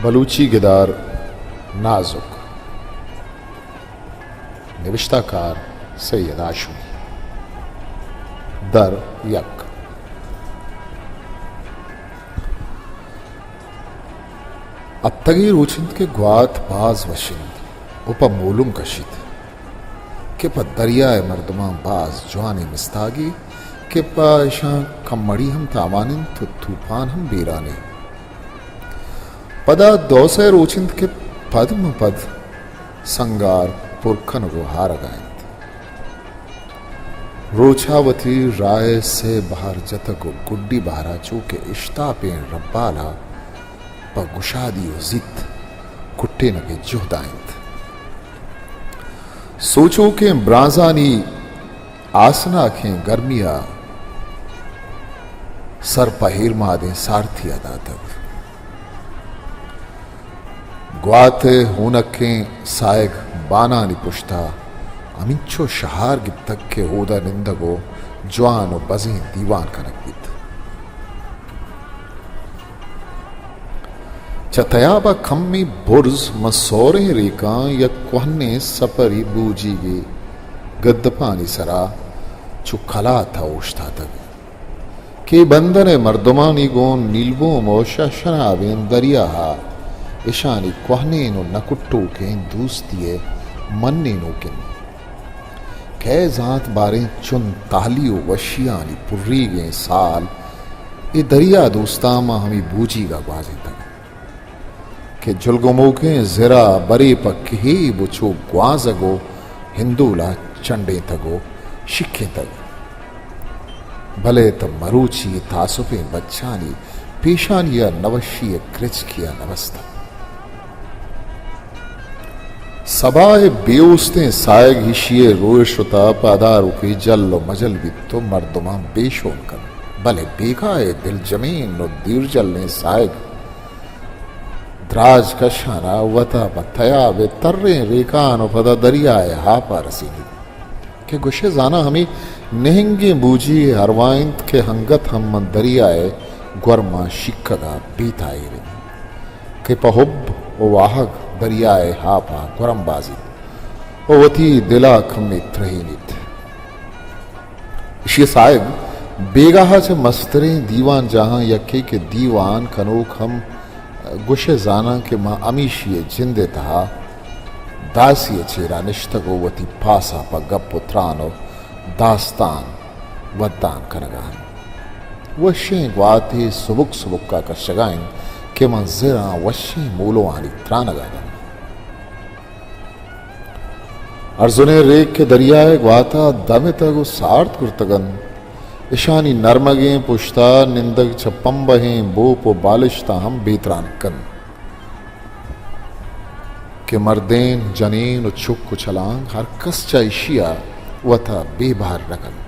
بلوچی گدار نازک۔ نبشتہ کار سید ہاشمی۔ در یک۔ ہپتگے روچ انت کہ گوات باز وش انت و پہ مولم کشیت کہ پہ دریائے مردمان باز جوانیں مستاگے کہ پہ اشاں کمڑی ہم تاوان انت و توپان ہم بیرانے۔ پدا دو سئے روچ انت کہ پد مہ پد سنگار پر کنگ و ہارگا انت۔ روچا وتی راہ ء سئے بہر جتگ و گڈی بہرا چو کہ اشتاپیں ربالا پہ گشادی و زیت کٹینگ ء جہدا انت۔ سوچوکیں برانزانی آسناکیں گرمی ء سر پہ ہیرمادیں سارتی ء داتگ۔ گوات ء ہونکیں ساہگ بانانی پشت ء ہمینچو شہار گپتگ کہ اودا نندگ و جوان و بزیں دیوان کنگ بیت۔ چہ تیاب ء کمے برز من سوریں ریکاں یک کوہنیں سپری بوجیگے گدپانی سرا چو کلات ء اوشتاتگ کہ بندن ء مردمانی گون نیلگوم و شہشنابیں دریا ء اشانی کوہنین و نکٹوکیں دوستی ء منینوک انت۔ کئے زانت باریں چن تہلی و وشیانی پریگیں سال اے دریا دوستاں ماں ہمے بوجیگا گوازینتگ کہ جلگموکیں زرا برے پہ کہیب و چو گوانزگ و ہندولا چنڈینتگ و شکینتگ، بلے تہ مروچی تاسپیں بچانی پیشانی ء نوشی ء کرچکی ء نبستگ۔ سباہ ء بے اوستیں ساہگ ایشی ء روئے شتا پہ اداروکے جل و مجل بیت و مردماں بے شون کنت، بلے بیگاہ ء دلجمین و دیرجلیں ساہگ دراج کشانا وتا پہ تیاب ء تریں ریکان و پدا دریا ء ہاپا رسینیت۔ کہ گوشئے زاناں ہمے نہنگیں بوجی ء ارواہ انت کہ انگت ہم من دریا ء گورماں شیکگ ء بے تاہیر انت کہ پہ حب و واہگ دریا ء آپ ء گورم بازیت و وتی دل ء کمے ترہینیت۔ ایشی ء ساہگ بیگاہ ء چہ مستریں دیوان جاہاں یکے کہ دیوان کنوک ہم گوشئے زاناں کہ ما ہمیشی ء جند ء تہا داسی ء چیرا نشتگ و وتی پاسا پہ گپ و تران و داستان ودان کنگا انت۔ وشیں گواتے سبک سبکا کشگا انت کہ من زراں وشیں مولوانی ترانگا دنت۔ ارزنیں ریک کہ دریائے گواتا دمتگ و سارت کرتگ انت، اشانی نرمگیں پشتا نندگ چہ پمبہیں بوپ و بالشتاں ہم بے ترانک انت کہ مردین، جنین و چک و چلانگ ہر کس چہ اشیا وتا بے بہر نہ کنت۔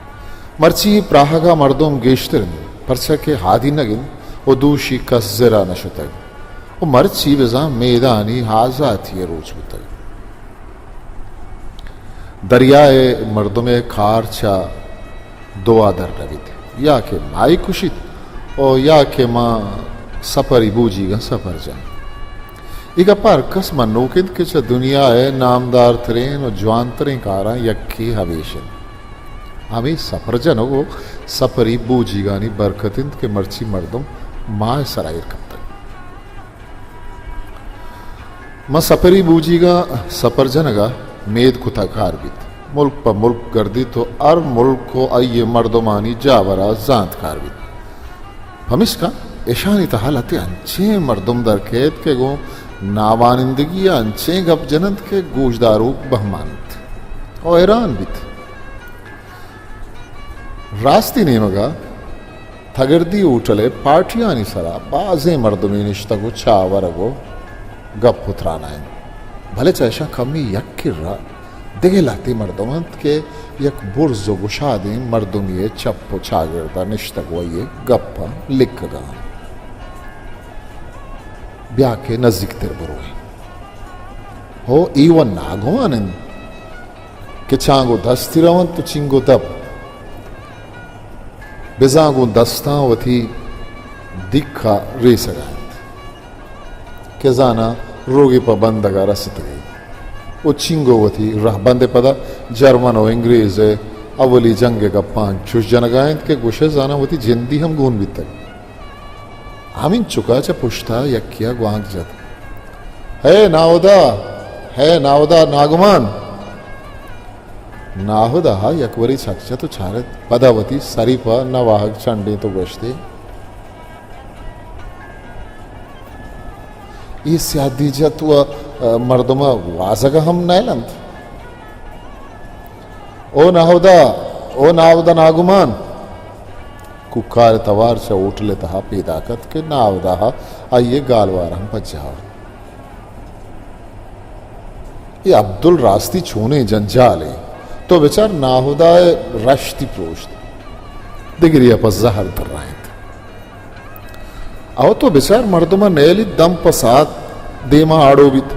مرچی پراہگا مردم گیشتر انت، پرچا کہ ہادینگ انت و دوشی کس زرا نہ شتگ۔ و مرچی بزاں میدانی آزاتی ء روچ بوتگ۔ دریائے مردم ء کار چہ دوا در رویت، یا کہ ماہی کشیت و یا کہ ما سپری بوجیگاں سپر جن۔ اے گپ ء ہر کس منوک انت کہ چہ دنیا ء نامدار ترین و جوان ترین کاراں یکے ہمیش انت۔ ہمے سپر جنگ و سپری بوجیگانی برکت انت کہ مرچی مردم ماہ ء سرا ایر کپتگ۔ من سپری بوجیگاں سپر جنگا مید کتگ کار بیت۔ ملک پہ ملک گردیت و ہر ملک و آئی مردمانی جاورا زانت کار بیت۔ پمیشکا اشانی تہا لہتے انچیں مردم در کیت کہ گوں ناوانندگی ء انچیں گپ جننت کہ گوشداروک بہمان انت و حیران بیت۔ راستی نیمگا تگردی ہوٹل ء پارٹیانی سرا بازیں مردمے نشتگ و چاہ ورگ و گپ و ترانا انت، بلے چہ اشاں کمی یک کرا دگہ لہتے مردم انت کہ یک برز و گشادیں مردمے ء چپ و چاگردا نشتگ و آئی ء گپاں لکگا انت۔ بیا کہ نزیکتر برویں۔ ہو، اے و ناگمان انت کہ چانگو دستی رونت و چنگو دپ بزاں گوں دستاں وتی دکا ریسگا انت۔ کہ زاناں روگی پہ بندگ ءَ رستگی۔ او چینگو وتی رہبند ءِ پدا جرمن و انگریز ءِ اولی جنگ ءِ گپاں چوش جنگا انت کہ گوشئے زاناں وتی جندی ہم گون بیتگ۔ ہمینچکا چہ پشتا یکیا گوانک جت، ہے ناہدا، ہے ناہدا ناگمان! ناہدا ہا یکبرے چک جت و چارت، پدا وتی سری پہ نواہگ چنڈینت و گوشتی، اے سیادی جت و، ء، مردم ء گوازگ ء ہم نئیل انت۔ او ناہدا، او ناہدا ناگمان! کوکار ء توار چہ ہوٹل ء تہا پیداک ات کہ ناہدا ء آئی ء گالوار ہم پجاہ ات۔ اے عبدل راستی چونیں جنجالے! تو بچار ناہدا ء رشتی پروشت، دگرے ء پہ زہر درائینت۔ او تو بچار مردم ء نیلی دم پہ ساعت دیما آڑو بیت۔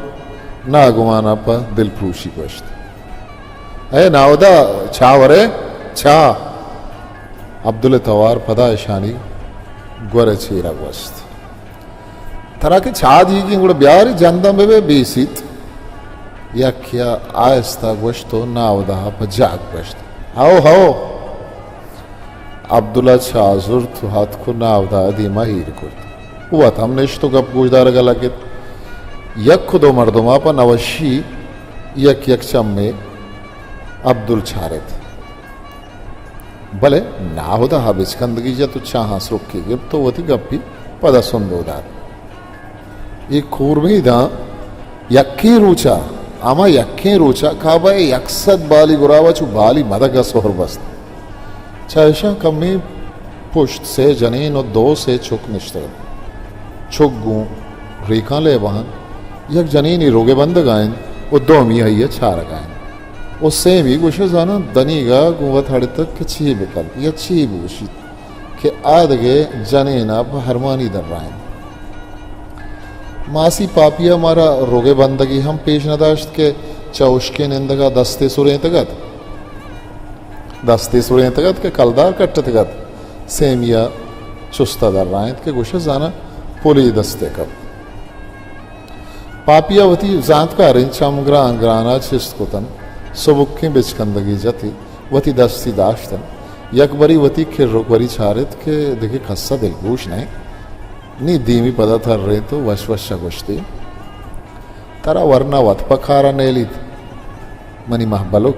ناگمان ء پہ دل پروشی گوشت، اے ناہدا، چاہ ورے، چاہ! عبدل ء توار پدا اشانی گور ء چیرا گوست۔ ترا کہ چاہ دیگی گڑا بیاری، جندم ببے، بیسیت۔ یکیا آہستہ گوشت و ناہدا پہ جاگ گوشت، ہو، ہو! عبدل ء چاہ زرت و ہتک و ناہدا ء دیما ایر کرت۔ وت ہم نشت و گپ گوشدارگ ء لگت۔ یک و دو مردما پہ نوشی یک یک چمے عبدل چارت۔ بلے ناہدا ء بچکندگی جت و چاہاں سرکی گپت و وتی گپی پدا سندو دات۔ اے کورمے داں یکیں روچا، ہما یکیں روچا کعبہ ء یک سد بالی گراوا چو بالی مدگ ء سہر بست۔ چہ اشاں کمیں پشت سے جنین و دو سے چک نشتگ انت۔ چک گوں ریکاں لیبہ انت، یک جنینے روگ ء بندگ ء انت و دومی آئی ء چارگ ء انت۔ و سیمی گوشئے زاناں دنیگا گوں وت ہڑتگ کہ چے بکنت یا چے بگوشیت کہ آ دگہ جنینا پہ ہرمانی درائینت۔ ماسی پاپیا مارا روگ ء بندگی ہم پیش نداشت کہ چہ ہشکیں نندگا دستے سرینتگ ات، دستے سرینتگ ات کہ کلدار کٹتگ ات۔ سیمیا چستا درائینت کہ گوشئے زاناں پلی دستے کپت۔ پاپی ء وتی زانتکاریں چم گران گران ء چست کتن، سبکیں بچکندگے جت ء وتی دستی داشتن، یک بری وتی کر و گوری چارت کہ دگہ کس ء دلگوش نہ انت۔ نی دیمی پدا ترینت و وش وش ء گوشتی، ترا ورنا وت پہ کار ء نیلیت۔ منی مہبلک۔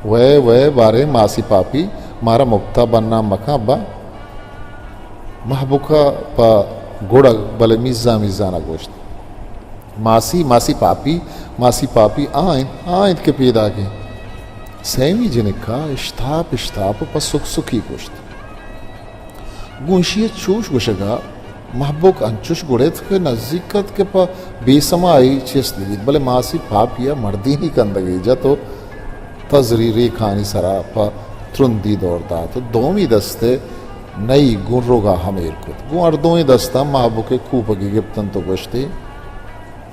وے، وے، باریں ماسی پاپی، مارا مپتا بنان مکن ابا۔ مہبکا پہ گڑگ بلے میزان میزانا گوشت، ماسی، ماسی پاپی، ماسی پاپی آ انت، آ انت کہ پیداک انت۔ سیمی جنکا اشتاپ اشتاپ پہ سک سکی گوشت۔ گوں ایشی ء چوش گوشگ ء مہبک انچش گڑیت کہ نزیک ات کہ پہ بے سمائی چست بہ بیت، بلے ماسی پاپی ء مردینی کندگے جت و تزری ریکانی سرا پہ ترندی دور دات و دومی دست ء نئی گوں روگا ہمیر کت۔ گوں ہر دوئیں دستاں مہبک ء کوپگے گپتنت و گوشتی،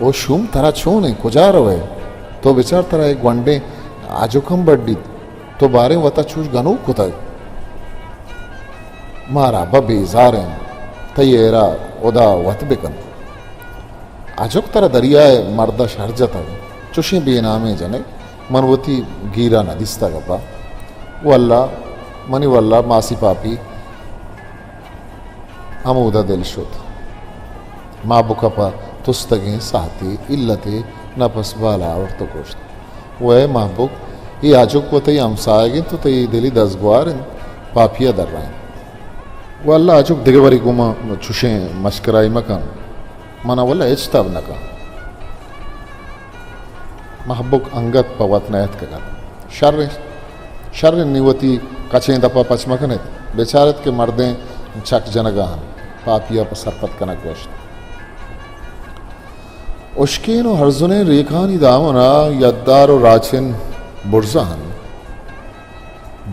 او شوم، ترا چون انت؟ کجا روئے؟ تو بچار، ترا اے گونڈیں آجک ہم بڈیت۔ تو باریں وتا چوش گنوک کتگ۔ مارا بہ بیزار انت، تئی ایرا ہدا وت بکنت۔ آجک، ترا دریائے مردا شر جتگ، چوشیں بے نامیں جنک من وتی گیرا نہ دیستگ ابا۔ واللہ، منی واللہ ماسی پاپی ہمودا دل شت۔ مہبک ء پہ تستگیں ساہتے التے نپس بالا آورت و گوشت، وے مہبک، اے آجک و تئی ہمساہگ انت و تئی دلی دزگوار انت، پاپی ء درائینت۔ واللہ آجک، دگہ برے گوں ما چشیں مشکرائی مکن، منا واللہ ہچ تب نکن۔ مہبک انگت پہ وت نہ اتکگ ات۔ شر انت، شر انت، نی وتی کچیں دپ ء پچ مہ کن ات، بچار ات کہ مردین چک جنگ ء انت۔ پاپی ء پہ سرپد کنگ گوشت۔ ہشکین و ہرزنیں ریکانی دامن ء یدار و راچن برزا انت۔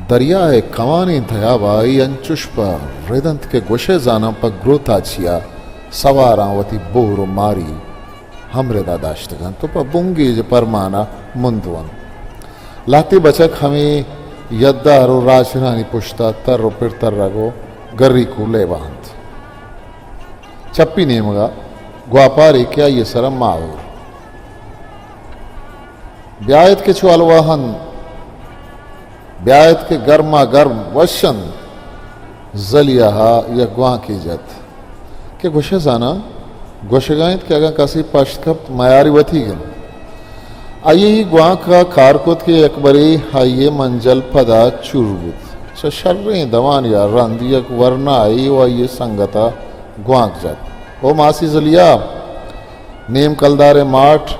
دریا ء کوانیں تیاب ء آئی انچش پہ رد انت کہ گوشئے زاناں پہ گروتاچی ء سواراں وتی بور و ماری ہمردا داشتگ انت و پہ بنگیج پرمانا مندو انت۔ لہتے بچک ہمے یدار و راچنانی پشتا تر و پر ترگ و گریکو لیبا انت۔ چپی نیمگا گواپارے کہ آئی ءِ سر ءَ ماہور۔ بیایت کہ چو الواہن، بیایت کہ گرما گرم وشن۔ زلیہا یک گوانکے جت کہ گوشئے زاناں، گوشگا انت کہ اگاں کسے پشت کپت، میاری وتیگ انت۔ آئی ءِ گوانک ءَ کار کت کہ یکبرے آئی ءِ منجل پدا چور بوت۔ چہ شریں دوانی ءَ رند یک ورنایے و آئی ءِ سنگت ءَ گوانک جت۔ او ماسی زلیا، نیم کلدارے ماٹ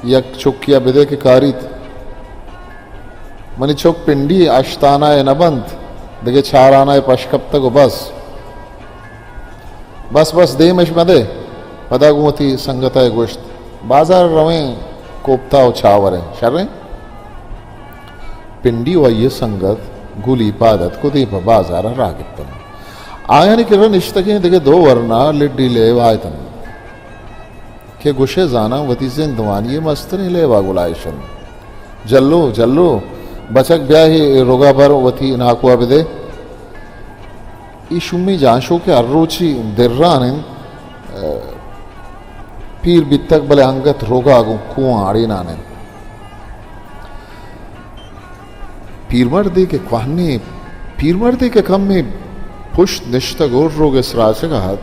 یک چکے ءَ بدے کہ کاریت۔ منی چک پنڈی ہشت آنہ ءَ نہ بنت، دگہ چار آنہ ءَ پش کپتگ و بس۔ بس بس، دیم اش مدے۔ پدا گوں وتی سنگت ءَ گوشت، بازار رویں، کوپتا و چاوریں، شریں؟ پنڈی و آئی ءِ سنگت گلی پاد اتک و دیم پہ بازار ءَ راہ گپتنت۔ آیانی کرا نشتگیں دگہ دو ورنا لڈی لیب آیتنت کہ گوشئے زاناں وتی زندمانی ءِ مستریں لیبا گلائیش انت۔ جلو، جلو، بچک بیا اے روگا بر وتی ناکو ءَ بدے۔ اے شومیں جانشوک ءَ ہر روچی دران انت، پیر بیتگ بلے انگت روگا گوں کوہاں اڑینان انت۔ پیرمردے کہ کوہنیں، پیرمردے کہ کمے پشت نشتگ و روگ ءِ سراچگ ءَ ات،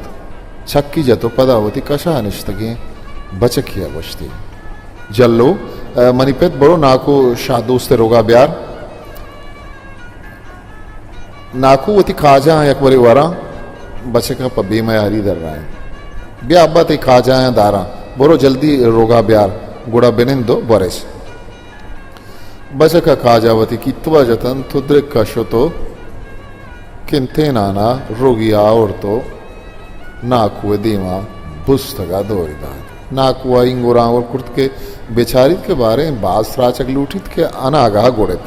چکی جت و پدا وتی کش ءَ نشتگیں بچکے ءَ گوشتی، جلو، منی پت، برو ناکو شاہ دوست ءِ روگا بیار۔ ناکو وتی کاجاں یک برے وراں، بچک ءَ پہ بے میاری درائینت۔ بیا ابا، تئی کاجایاں داراں، برو جلدی روگا بیار، گڑا بنند و برش۔ بچک ءَ کاجا وتی کیتوا جتنت و درک ءَ شت و کنتینان ءَ روگی آورت و ناکو ءِ دیما بستگ ءَ دوری دات۔ ناکو ءَ اینگور آنگور کرت کہ بچاریت کہ باریں باز سراچگ لوٹیت کہ اناگہ گڑیت۔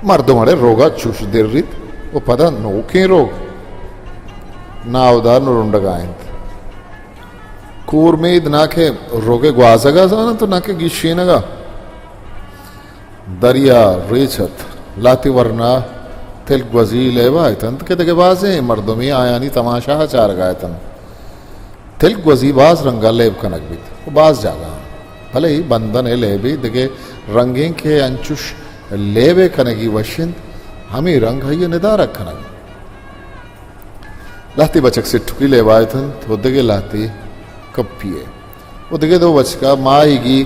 مردم اڑے روگا چوش دریت و پدا نوکیں روگ ناودار نرنڈگا انت۔ کور مید نہ کہ روگ ءِ گوازگا زاننت و نہ کہ گیشینگا۔ دریا ریچ ات۔ لہتے ورنا تلک گوزی لیبا اتنت کہ دگہ بازیں مردمے آیانی تماشا ءَ چارگا اتنت۔ تلک گوزی باز رنگا لیب کنگ بیت و باز جاگہاں، بلے اے بندن ءِ لیبے دگہ رنگیں کہ انچوش لیبے کنگی وش انت، ہمے رنگ آئی ءَ ندارگ کنگ۔ لہتے بچک سٹکی لیبا اتنت و دگہ لہتے کپی ءَ و دگہ دو بچکا ماہیگی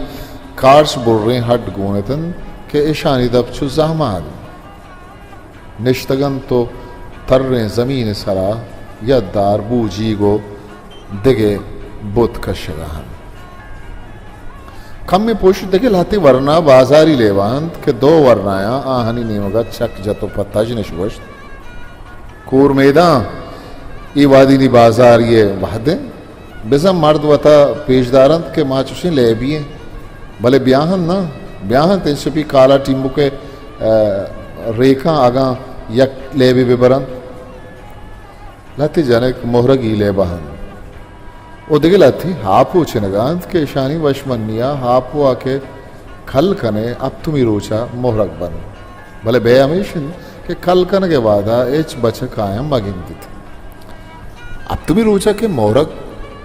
کارچ بریں ہڈ گون اتنت کہ اشانی دپ چو زہماں نشتگ انت و تریں زمین ءِ سرا یدار، بوجیگ و دگہ بت کشگا انت۔ کمے پشت دگہ لہتے ورنا بازاری لیبا انت کہ دو ورنایاں آہانی نیمگا چک جت و پہ تژنش گوشت، کور میداں، اے وہدی نی بازاری ءِ وہد انت۔ بزاں مرد وتا پیش دارنت کہ ما چوشیں لیبی ایں، بلے بیاہن نہ، بیاہن تنشپی کالا ٹیمبک ءِ، ءَ، ریکاں اگاں یک لیبے بہ برنت۔ لہتے جنک مہرگی لیبا انت و دگہ لہتے ہاپو چنگا انت کہ اشانی وشمنیا ہاپوا کہ کل کنے ہپتمی روچا مہرگ بنت۔ بلے بے ہمیش انت کہ کل کنگ ءِ وہدا ہچ بچک آیاں مہ گندیت۔ ہپتمی روچا کہ مہرگ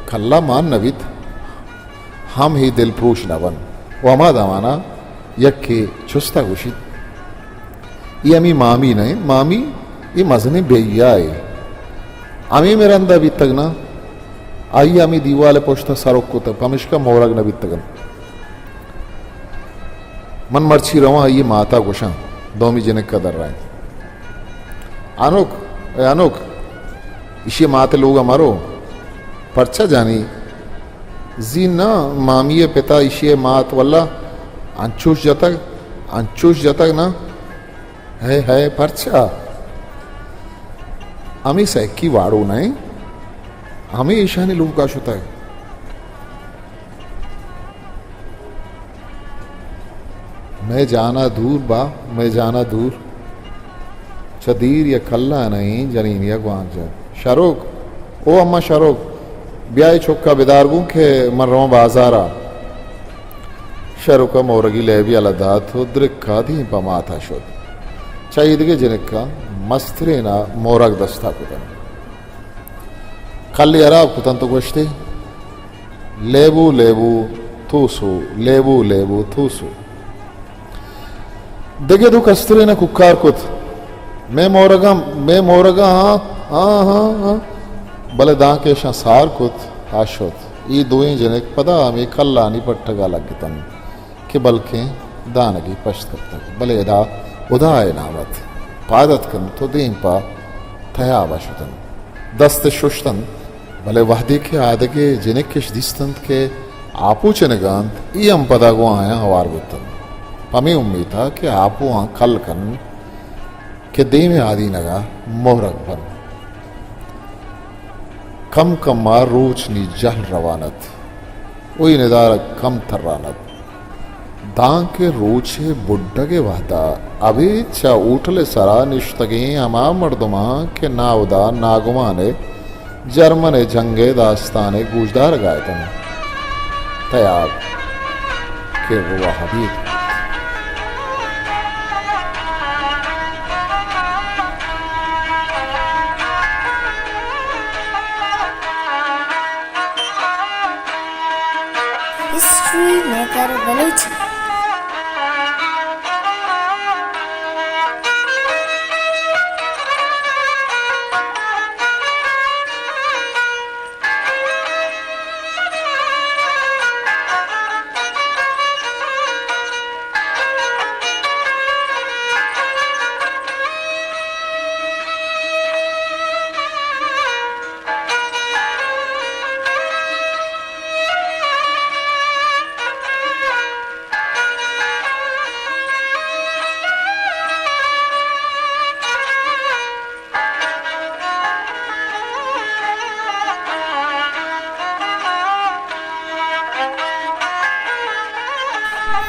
کلا مان نہ بیت، ہم ہی دلپروش نہ بنت و ہما دمانا یکے چستا گوشیت، اے ہمے مامی نہ انت؟ مامی، اے مزنیں بیا اے۔ ہمے مرندا بیتگ نہ؟ آئی ءَ ہمے دیوال ءِ پشت ءَ سرک کتگ، پمشکا مہرگ نہ بیتگ انت۔ من مرچی رواں آئی ءِ مات ءَ گوشاں۔ دومی جنک ءَ درائینت۔ انوک، اے انوک، ایشی ءِ مات ءِ لوگ ءَ مرو۔ پرچا جانی؟ زی نہ، مامی ءِ پت ءَ ایشی ءِ مات واللہ انچوش جتگ، انچوش جتگ نہ۔ ہے ہے، پرچا؟ ہمے سیکی واڑو نہ انت؟ ہمے ایشانی لوگ ءَ شتگ۔ مئے جانا دور با، مئے جانا دور۔ چہ دیر یک کلا نہ ایں، جنینی ءَ گوانک جت۔ شروک، او اما شروک، بیا اے چکا بدار گوں کہ من رواں بازارا۔ شروک ءَ مورگی لیبی یلہ دات و درکا دیم پہ ماتا شت۔ چہ ایدگہ جنکاں مسترینا مورگ دستا کتنت۔ کلے ہراب کتنت و گوشتی، لیبو لیبو توسو، لیبو لیبو توسو۔ دگہ دو کسترین ءَ کوکار کت، مئے مورگاں، مئے مورگاں، ہاں، ہاں، ہاں، ہاں۔ بلے دانکہ اشاں سار کت، آ شت۔ اے دوئیں جنک پدا ہمے کلانی پٹگ ءَ لگتنت کہ بلکیں دانگے پشت کپتگ۔ بلے ادا ہدا ءِ نام ات، پاد اتکنت ءُ دیم پہ تیاب ءَ شتنت۔ دست اش ششتنت، بلے وہدے کہ آدگہ جنک اش دیستنت کہ آپو چنگ ءَ انت، اے ہم پدا گوں آیاں ہوار بوتنت، پمے امیت ءَ کہ آپو آں کل کنت کہ دیم ءِ آدینگ ءَ مہرگ بنت۔ کم کم ءَ روچ نی جہل روان ات ءُ اے ندارگ کم تران ات۔ دانکہ روچ ءِ بڈگ ءِ وہد ءَ ابید چہ ہوٹل ءِ سرا نشتگیں ہما مردماں کہ ناہدا ناگمان ءِ جرمن ءِ جنگ ءِ داستان ءِ گوشدارگ ءَ اتنت، تیاب کرّ ءُ وابید بوت۔ History maker Balochi.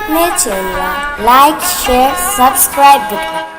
مئے چینل ءَ لائک، شیئر، سبسکرائب بکن۔